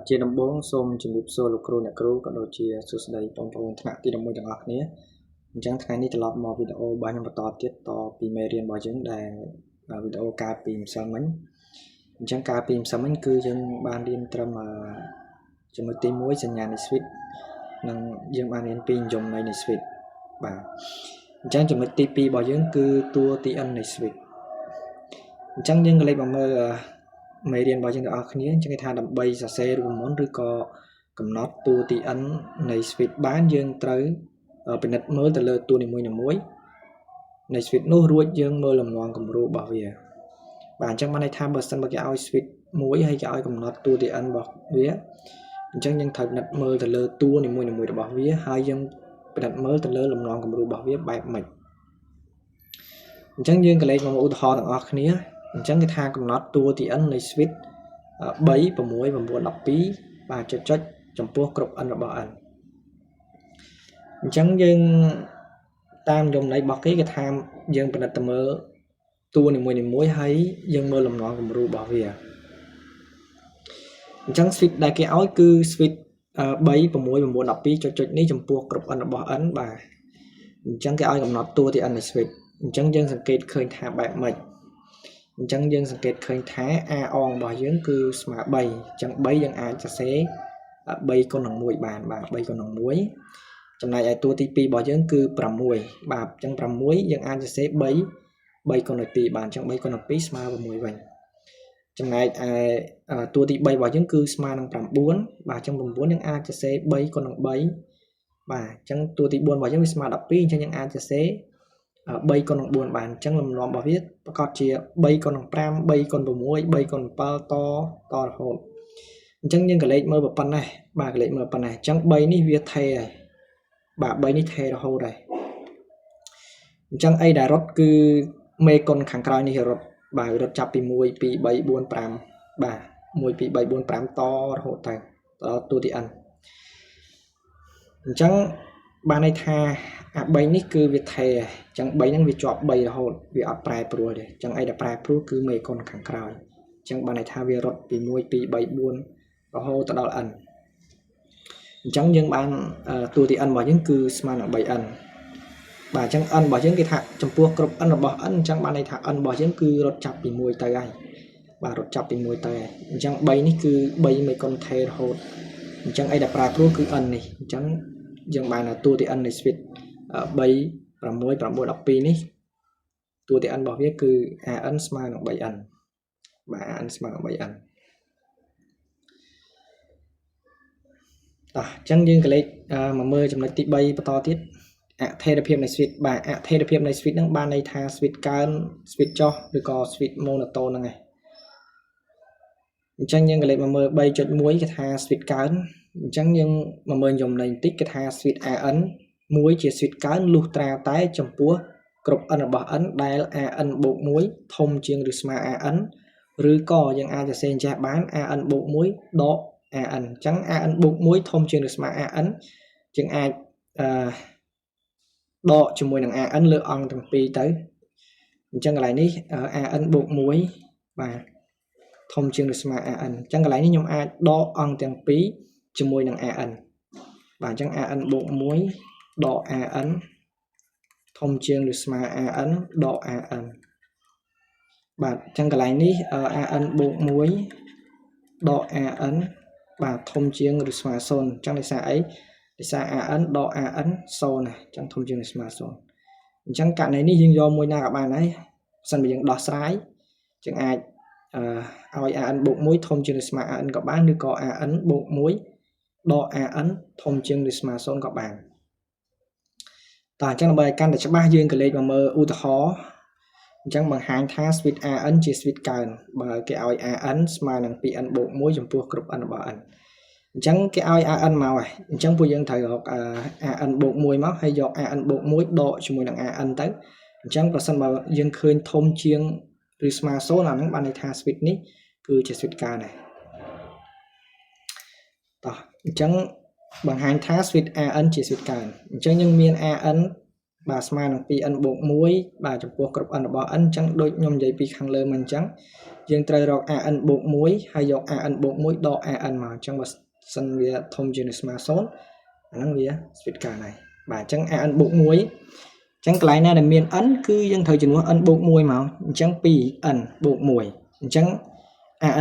ជាដំបូងសូមជម្រាបសួរលោកគ្រូអ្នកគ្រូក៏ដូចជាសួស្តីបងប្អូនថ្នាក់ទី11ទាំងអស់គ្នាអញ្ចឹងថ្ងៃនេះត្រឡប់មកវីដេអូរបស់ខ្ញុំបន្តទៀតតពីមេរៀនរបស់យើងដែលវីដេអូកាលពីម្សិលមិញអញ្ចឹងកាលពីម្សិលមិញគឺយើងបានរៀនត្រឹមចំណុចទី1សញ្ញានៃ switch និងយើងបានរៀនពីនិយមន័យនៃ switch បាទអញ្ចឹងចំណុចទី2របស់យើងគឺតួទី n នៃ switch អញ្ចឹងយើងក៏លេចមកមើលមេរៀនរបស់យើងទាំងអស់គ្នាអញ្ចឹងគេថាដើម្បីសរសេររូបមន្តឬក៏កំណត់តួទី n នៃ switch បានយើងត្រូវពិនិត្យមើលទៅលើតួនីមួយៗនៃ switch នោះរួចយើងមើលលំនាំគំរូរបស់វាបាទអញ្ចឹងបានន័យថាបើសិនបើគេឲ្យ switch មួយហើយគេឲ្យកំណត់តួទី n របស់វាអញ្ចឹងយើងត្រូវពិនិត្យមើលទៅលើតួនីមួយៗរបស់វាហើយយើងពិនិត្យមើលទៅលើលំនាំគំរូរបស់វាបែបម៉េចអញ្ចឹងយើងក៏លេខមកឧទាហរណ៍ទាំងអស់គ្នាអញ្ចឹងគេថាកំណត់តួទី n នៃ switch 3 6 9 12បាទចុចចុចចំពោះគ្រប់ n របស់ n អញ្ចឹងយើងតាមយមន័យរបស់គេគេថាយើងពិនិត្យទៅមើលតួនីមួយៗហើយយើងមើលលំនាំគំរូរបស់វាអញ្ចឹង switch ដែលគេឲ្យគឺ switch 3 6 9 12ចុចចុចនេះចំពោះគ្រប់ n របស់ n បាទអញ្ចឹងគេឲ្យកំណត់តួទី n នៃ switch អញ្ចឹងយើងសង្កេតឃើញថាបែបម៉េចអញ្ចឹងយើងសង្កេតឃើញថា a អងរបស់យើងគឺស្មើ3អញ្ចឹង3យើងអាចសរសេរ3គុណនឹង1បានបាទ3គុណនឹង1ចំណែកឯតួទី2របស់យើងគឺ6បាទអញ្ចឹង6យើងអាចសរសេរ3 3គុណនឹង2បានអញ្ចឹង3គុណនឹង2ស្មើ6វិញចំណែកឯតួទី3របស់យើងគឺស្មើនឹង9បាទអញ្ចឹង9យើងអាចសរសេរ3គុណនឹង3បាទអញ្ចឹងតួទី4របស់យើងវាស្មើ12អញ្ចឹងយើងអាចសរសេរ3គុណនឹង4បានអញ្ចឹងលំនាំរបស់វាប្រកាសជា3គុណនឹង5 3គុណ6 3គុណ7តតរហូតអញ្ចឹងយើងក៏លេខមើលប៉ុណ្ណេះបាទក៏លេខមើលប៉ុណ្ណេះអញ្ចឹង3នេះវាថេហើយបាទ3នេះថេរហូតហើយអញ្ចឹងអីដែលរត់គឺមេគុណខាងក្រោយនេះរត់បាទរត់ចាប់ពី1 2 3 4 5បាទ1 2 3 4 5តរហូតទៅដល់តួទី n អញ្ចឹងបានន័យថាអា3នេះគឺវាថេអញ្ចឹង3ហ្នឹងវាជាប់3រហូតវាអត់ប្រែប្រួលទេអញ្ចឹងអីដែលប្រែប្រួលគឺមេគុណខាងក្រោយអញ្ចឹងបានន័យថាវារត់ពី1 2 3 4រហូតទៅដល់ n អញ្ចឹងយើងបានតួទី n របស់យើងគឺស្មើនឹង 3n បាទអញ្ចឹង n របស់យើងគេថាចំពោះគ្រប់ n របស់ n អញ្ចឹងបានន័យថា n របស់យើងគឺរត់ចាប់ពី1ទៅហើយបាទរត់ចាប់ពី1ទៅហើយអញ្ចឹង3នេះគឺ3មេគុណថេរហូតអញ្ចឹងអីដែលប្រែប្រួលគឺ n នេះអញ្ចឹងយើងបានតួទី n នៃ switch 3 6 9 12នេះតួទី n របស់វាគឺ an ស្មើនឹង 3n បាទ an ស្មើនឹង 3n តោះអញ្ចឹងយើងក៏លេខមកមើលចំណុចទី3បន្តទៀតអថេរភាពនៃ switch បាទអថេរភាពនៃ switch ហ្នឹងបានន័យថា switch កើន switch ចុះឬក៏ switch monotone ហ្នឹងឯងអញ្ចឹងយើងក៏លេខមកមើល3.1គេថា switch កើនអញ្ចឹងយើងមកមើលយមន័យបន្តិចគេថា switch AN មួយជា switch កើនលុះត្រាតែចំពោះគ្រប់ n របស់ n ដែល AN បូក1ធំជាងឬស្មើ AN ឬក៏យើងអាចសរសេរចេះបាន AN បូក1ដក AN អញ្ចឹង AN បូក1ធំជាងឬស្មើ AN យើងអាចអឺដកជាមួយនឹង AN លើអង្គទាំងពីរទៅអញ្ចឹងកន្លែងនេះ AN បូក1បាទធំជាងឬស្មើ AN អញ្ចឹងកន្លែងនេះខ្ញុំអាចដកអង្គទាំងពីរជាមួយនឹង AN បាទអញ្ចឹង AN បូក1ដក AN ធំជាងឬស្មើ AN ដក AN បាទអញ្ចឹងកន្លែងនេះ AN បូក1ដក AN បាទធំជាងឬស្មើ0អញ្ចឹងដោយសារអីដោយសារ AN ដក AN 0ណាអញ្ចឹងធំជាងឬស្មើ0អញ្ចឹងករណីនេះយើងយកមួយណាក៏បានដែរបើសិនបើយើងដោះស្រាយយើងអាចអឺឲ្យ AN បូក1ធំជាងឬស្មើ AN ក៏បានឬក៏ AN បូក1ដក AN ធំជាងឬស្មើ0ក៏បានតោះអញ្ចឹងដើម្បីឲ្យកាន់តែច្បាស់យើងក៏លេខមកមើលឧទាហរណ៍អញ្ចឹងបង្ហាញថា switch AN ជា switch កើនបើគេឲ្យ AN ស្មើនឹង 2n បូក1ចំពោះគ្រប់ n របស់ n អញ្ចឹងគេឲ្យ AN មកហើយអញ្ចឹងពួកយើងត្រូវរក AN បូក1មកហើយយក AN បូក1ដកជាមួយនឹង AN ទៅអញ្ចឹងប្រសិនបើយើងឃើញធំជាងឬស្មើ0អាហ្នឹងបានន័យថា switch នេះគឺជា switch កើនហើយតោះអញ្ចឹងបង្ហាញថា switch AN ជា switch កើនអញ្ចឹងយើងមាន AN បាទស្មើនឹង 2n បូក1បាទចំពោះគ្រប់ n របស់ n អញ្ចឹងដូចខ្ញុំនិយាយពីខាងលើមកអញ្ចឹងយើងត្រូវរក an បូក1ហើយយក an បូក1ដក an មកអញ្ចឹងបើសិនវាធំជាងឬស្មើ0អាហ្នឹងវាស្វីតកើនហើយបាទអញ្ចឹង an បូក1អញ្ចឹងកន្លែងណាដែលមាន n គឺយើងត្រូវជំនួស n បូក1មកអញ្ចឹង 2n បូក1អញ្ចឹង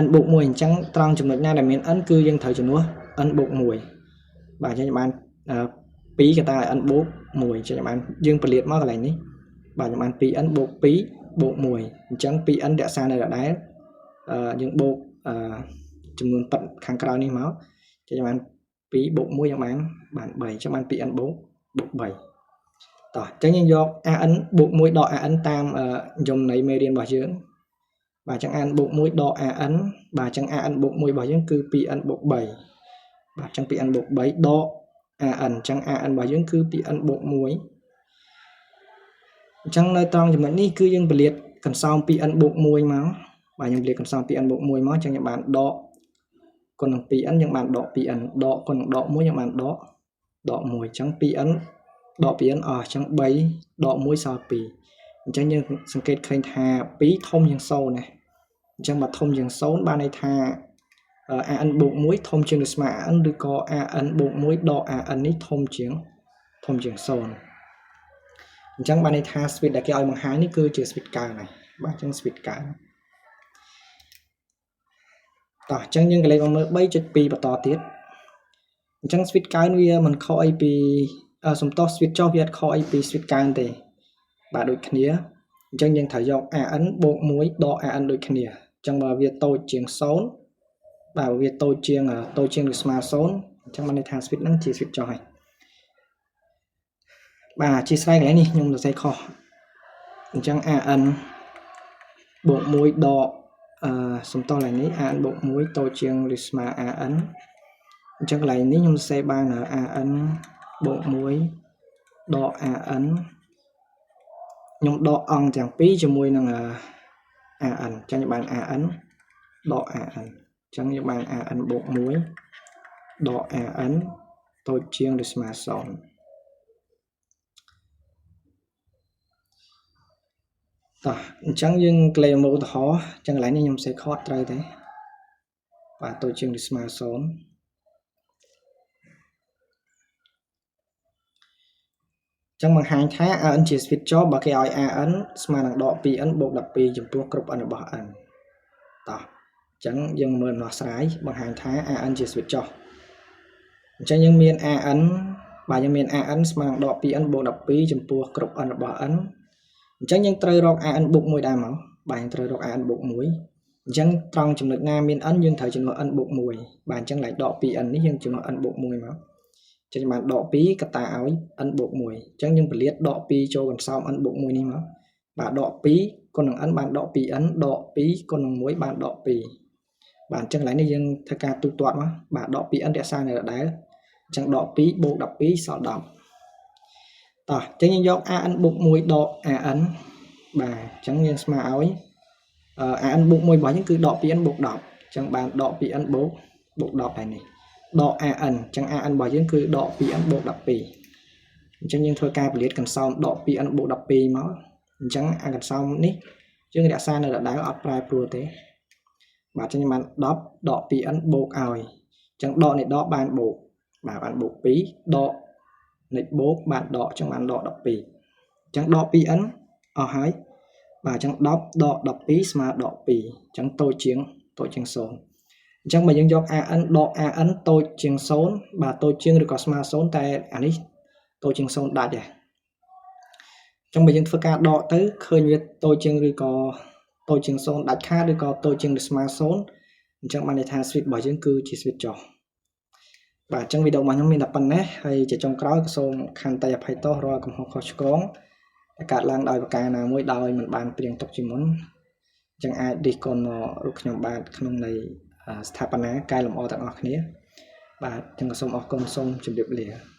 an បូក1អញ្ចឹងត្រង់ចំណុចណាដែលមាន n គឺយើងត្រូវជំនួស n បូក1បាទអញ្ចឹងបាន2កតាឲ្យ n បូក1អញ្ចឹងបានយើងពលាតមកកន្លែងនេះបាទខ្ញុំបាន 2n បូក2បូក1អញ្ចឹង 2n រក្សានៅដដែលអឺយើងបូកអឺចំនួនពិតខាងក្រោយនេះមកអញ្ចឹងបាន2បូក1យើងបានបាន3អញ្ចឹងបាន 2n បូកបូក3តោះអញ្ចឹងយើងយក an បូក1ដក an តាមយមន័យមេរៀនរបស់យើងបាទអញ្ចឹង an បូក1ដក an បាទអញ្ចឹង an បូក1របស់យើងគឺ 2n បូក3បាទអញ្ចឹង 2n បូក3ដក an អញ្ចឹង an របស់យើងគឺ 2n បូក1អញ្ចឹងនៅត្រង់ចំណុចនេះគឺយើងពលាតកន្សោម 2n បូក1មកបាទយើងពលាតកន្សោម 2n បូក1មកអញ្ចឹងយើងបានដកគុណនឹង 2n យើងបានដក 2n ដកគុណនឹងដក1យើងបានដកដក1អញ្ចឹង 2n ដក 2n អស់អញ្ចឹង3ដក1សល់2អញ្ចឹងយើងសង្កេតឃើញថា2ធំជាង0ណាអញ្ចឹងបើធំជាង0បានន័យថា an បូក1ធំជាងឬស្មើ an ឬក៏ an បូក1ដក an នេះធំជាង0អញ្ចឹងបានន័យថា switch ដែលគេឲ្យបង្ហាញនេះគឺជា switch កើនហើយបាទអញ្ចឹង switch កើនតោះអញ្ចឹងយើងក៏លេខមកមើល3.2បន្តទៀតអញ្ចឹង switch កើនវាមិនខុសអីពីសំទោស switch ចុះវាអត់ខុសអីពី switch កើនទេបាទដូចគ្នាអញ្ចឹងយើងត្រូវយក an បូក1ដក an ដូចគ្នាអញ្ចឹងបើវាតូចជាង0បាទវាតូចជាងឬស្មើ0អញ្ចឹងបានន័យថា switch ហ្នឹងជា switch ចុះហើយបាទអធិស្ឋានកន្លែងនេះខ្ញុំសរសេរខុសអញ្ចឹង an បូក1ដកអឺសំទោសកន្លែងនេះ an បូក1តូចជាងឬស្មើ an អញ្ចឹងកន្លែងនេះខ្ញុំសរសេរបាន an បូក1ដក an ខ្ញុំដកអង្គទាំងពីរជាមួយនឹង an អញ្ចឹងបាន an ដក an អញ្ចឹងយើងបាន an បូក1ដក an តូចជាងឬស្មើ0តោះអញ្ចឹងយើងក្លែមកឧទាហរណ៍អញ្ចឹងកន្លែងនេះខ្ញុំសេខតត្រូវទេបាទតូចជាងឬស្មើ0អញ្ចឹងបង្ហាញថា an ជា switch ចុះបើគេឲ្យ an ស្មើនឹងដក 2n បូក12ចំពោះគ្រប់ n របស់ n តោះអញ្ចឹងយើងមើលដំណោះស្រាយបង្ហាញថា an ជា switch ចុះអញ្ចឹងយើងមាន an បាទយើងមាន an ស្មើនឹងដក 2n បូក12ចំពោះគ្រប់ n របស់ n អញ្ចឹងយើងត្រូវរក an បូក1ដែរមកបាទយើងត្រូវរក an បូក1អញ្ចឹងត្រង់ចំណុចណាមាន n យើងត្រូវចំនួន n បូក1បាទអញ្ចឹងឡើងដក 2n នេះយើងចំនួន n បូក1មកចឹងបានដក2កតាឲ្យ n បូក1អញ្ចឹងយើងពលាតដក2ចូលកន្សោម n បូក1នេះមកបាទដក2គុណនឹង n បានដក 2n ដក2គុណនឹង1បានដក2បាទអញ្ចឹងកន្លែងនេះយើងធ្វើការទូទាត់មកបាទដក 2n រក្សានៅដដែលអញ្ចឹងដក2បូក12សល់10តោះអញ្ចឹងយើងយក an បូក1ដក an បាទអញ្ចឹងយើងស្មើឲ្យ an បូក1របស់យើងគឺដក 2n បូក10អញ្ចឹងបានដក 2n បូក10ហើយនេះដក an អញ្ចឹង an របស់យើងគឺដក 2n បូក12អញ្ចឹងយើងធ្វើការពលាតកន្សោមដក 2n បូក12មកអញ្ចឹងអាកន្សោមនេះយើងរក្សានៅដដែលអត់ប្រែប្រួលទេបាទអញ្ចឹងបាន10ដក 2n បូកឲ្យអញ្ចឹងដកនៃដកបានបូកបាទបានបូក2ដកនៃបូកបានដកអញ្ចឹងបានដក12អញ្ចឹងដក 2n អស់ហើយបាទអញ្ចឹង10ដក12ស្មើដក2អញ្ចឹងតូចជាង0អញ្ចឹងបើយើងយក an ដក an តូចជាង0បាទតូចជាងឬក៏ស្មើ0តែអានេះតូចជាង0ដាច់ដែរអញ្ចឹងបើយើងធ្វើការដកទៅឃើញវាតូចជាងឬក៏តូចជាង0ដាច់ខាតឬក៏តូចជាងឬស្មើ0អញ្ចឹងបានន័យថា switch របស់យើងគឺជា switch ចុះបាទអញ្ចឹងវីដេអូរបស់ខ្ញុំមានតែប៉ុណ្ណេះហើយជាចុងក្រោយក៏សូមខន្តីអភ័យទោសរាល់កំហុសខុសឆ្គងដែលកើតឡើងដោយប្រការណាមួយដោយមិនបានព្រៀងទុកជាមុនអញ្ចឹងអាចរិះគន់មករូបខ្ញុំបាទក្នុងន័យស្ថាបនាកែលម្អទាំងអស់គ្នាបាទអញ្ចឹងក៏សូមអរគុណសូមជម្រាបលា។